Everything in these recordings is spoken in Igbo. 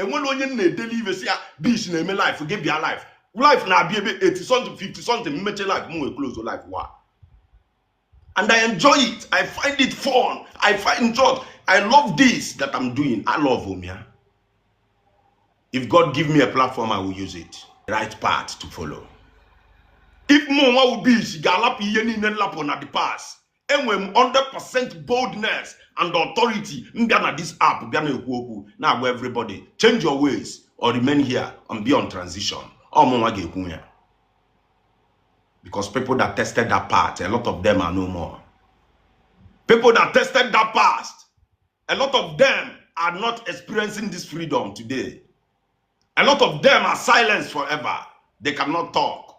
Enwere onye m na-edeli ive si ya bish na-eme life gị bịa life. Life na-abịa ebe 80 something 50 something mmeche life m nwee close life wa. And I enjoy it. I find it fun. I find joy. I love this that I'm doing. I love Omia. If God give me a platform, I will use it. Right path to follow. If mụ nwa wụ bish ga-alapụ ihe niile nlapụ na the past, enwere m 100% boldness and authority m bịa na this app bịa na-ekwu okwu na-agwa everybody change your ways or remain here and be on transition. Ọ mụ nwa ga-ekwu ya. Because people that tested that path, a lot of them are no more. People that tested that past, a lot of them are not experiencing this freedom today. A lot of them are silenced forever. They cannot talk.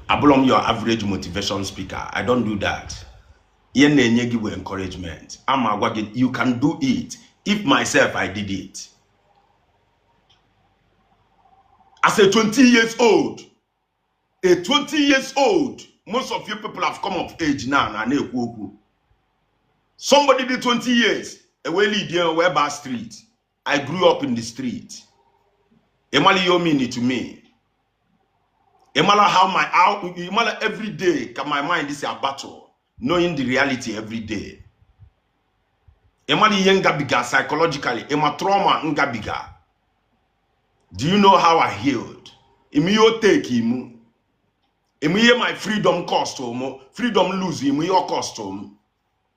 Abụrọ m your average motivation speaker. I don't do that. Ihe m na-enye gị bụ encouragement. Ama agwa gị you can do it. If myself I did it. As a 20 years old, a 20 years old, most of you people have come of age now na na-ekwu okwu. Somebody dị 20 years, ewee lead ya wee baa street. I grew up in the street. Ị mala ihe o mean to me. Ị mala how my how ị mala every day ka my mind is a battle, knowing the reality every day. Ị mala ihe ngabiga psychologically, ị ma trauma ngabiga. Do you know how I healed? Ị ma ihe o take imu. Ị ma ihe my freedom cost mụ, freedom lose ị ma ihe ọ cost m.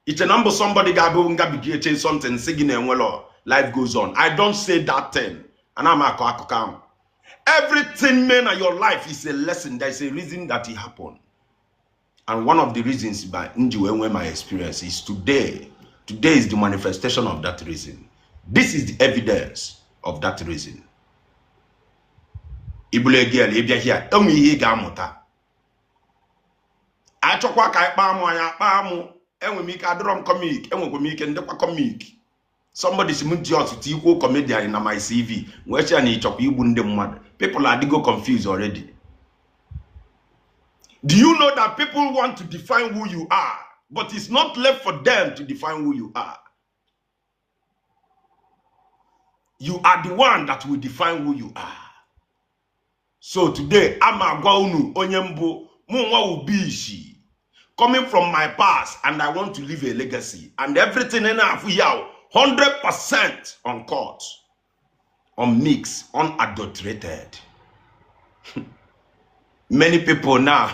Iche na mbụ somebody ga-abụ ngabiga eche something sị gị na enwelo life goes on. I don't say that thing. Ana m akọ akụkọ ahụ. Everything man in your life is a lesson. There is a reason that it happened. And one of the reasons by m ji wee nwee my experience is today. Today is the manifestation of that reason. This is the evidence of that reason. Ibule girl ị bịa here, enwe ihe ị ga-amụta. Achọkwa ka anyị kpaa amụ anyị akpa amụ. Enwe m ike adịrọ m comic, enwekwa m ike ndịkwa comic. Somebody si m just tikwuo comedian na my CV wee sị ya na ịchọkwa igbu ndị mmadụ. People adịgo confused already. Do you know that people want to define who you are, but it's not left for them to define who you are? You are the one that will define who you are. So today, I'm agwa unu onye mbụ mụ nwa Ubishi, coming from my past, and I want to leave a legacy. And everything in afụ here, 100% uncut, unmixed, unadulterated. Many people now,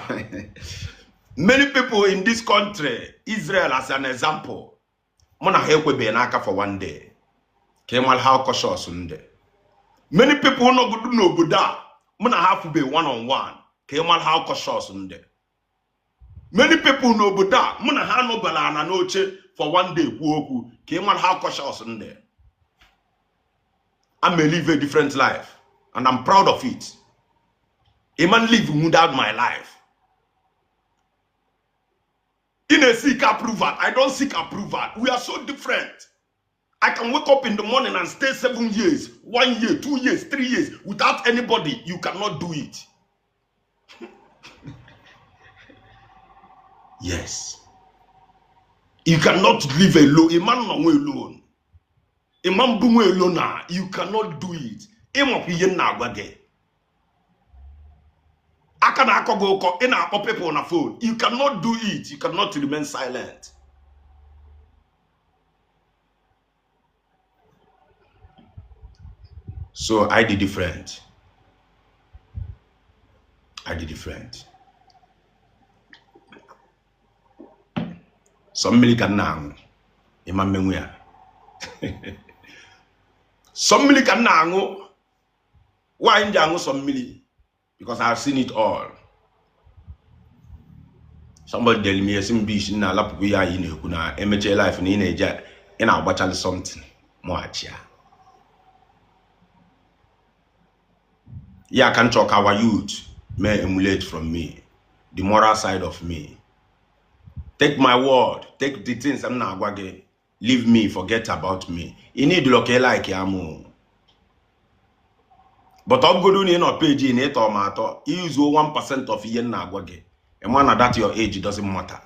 many people in this country, Israel as an example, mụ na ha ekwebeghị n'aka for one day. Ka ị mara how cautious m dị. Many people nọgodu n'obodo a, mụ na ha afụbeghị one on one. Ka ị mara how cautious m dị. Many people n'obodo a, mụ na ha anọbala ana n'oche for one day kwuo okwu. Ka ị mara how cautious m dị. I may live a different life, and I'm proud of it. A man live without my life. In a seek approval, I don't seek approval. We are so different. I can wake up in the morning and stay 7 years, 1 year, 2 years, 3 years without anybody. You cannot do it. Yes. You cannot live alone. A man no alone. A man bụ alone na. You cannot do it. Ịmakwa ihe m na-agwa gị. Aka na-akọ gị ụkọ, ị na-akpọ people na phone. You cannot do it. You cannot remain silent. So I did different. I did different. Sọ mmiri ka m na-aṅụ. Ịma mmenwu ya. Sọ mmiri ka m na-aṅụ. Why m ji aṅụ sọ mmiri? Because I've seen it all. Somebody tell me esi m bish na alapụkwa ihe anyị na-ekwu na emechie life na ị na-eje ị na-agbachalị something mụghachia. Ya ka m chọọ ka our youth may emulate from me, the moral side of me. Take my word, take the things m na-agwa gị, leave me, forget about me. Ị need ka ị like ya mụ. But ọ bụgodu na ị nọ peji na ịtọ ma atọ, izuo 1% of ihe m na-agwa gị. Ị ma na that your age doesn't matter.